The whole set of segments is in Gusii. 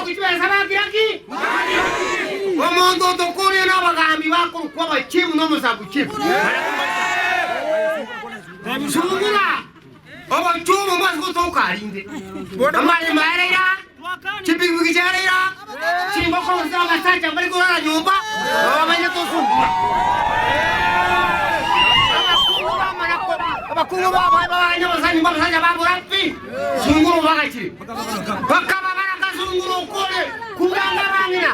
Bagoakwa chibesa bakira ki? Omonto otokoria nabagambi bakorokwa abachifu na omosabuchifu. Sungura obochungu mbwase gotoka arinde. Amaremo aereire aa, chipigipigi chiaereire aa, chingoko gose abasacha mbari korara nyomba, nabo bamanyete osungura. Abakungu bamana ko- abakungu baba- babanya abasacha nyomba abasacha babora pi, sungura obagachire. Bakaba barakasungura okore kugamba abang'ina.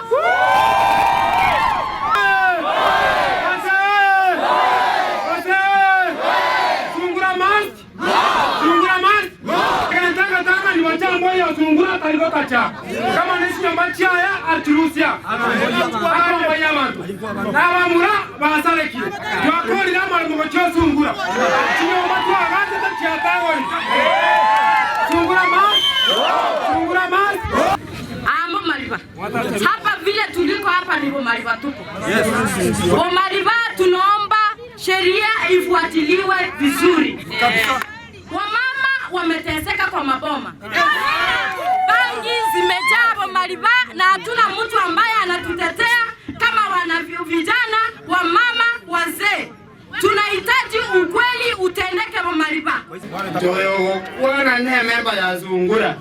Ambo Mariba. Hapa vile tuliko hapa ni Mariba tupo. Omariba tunaomba sheria ifuatiliwe vizuri. Wamama wameteseka kwa maboma. Bangi zimejaa Bomariba na hatuna mtu ambaye anatutetea kama wana vijana, wamama, wazee. Tunahitaji ukweli utendeke Bomariba. Toyogokwana nememba ya Sungura.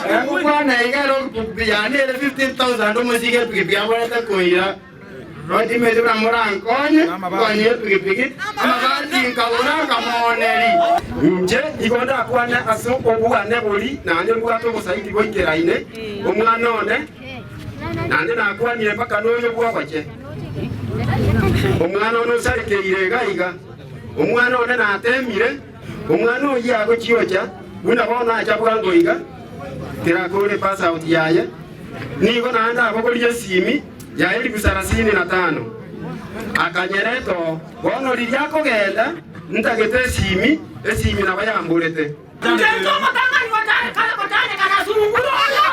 Egokwana iga ere pikipiki yane ere 15,000 omosike epikipiki abwerete koira. Rotimeti buna morankonye, nkonye epikipiki, amabati nkagora nkamooneri. Inche igo ndakwane ase obwane boria, naende mbwate obosaidi boikeraine, omwana one, naende nakwanire mpaka noyo bw'ogoche. Omwana one osarekeire iga iga, omwana one nateemire, omwana oyio agochiocha, buna bono acha bwango iga, tirakore pass out yaye, nigo naende abogorie esimi ya elifu sarasini na tano, akanyereta oo. Bono riria akogenda, ntagete esimi, esimi nabo yamborete. Inche intwe omotang'ani gotanyekana sungura oyo.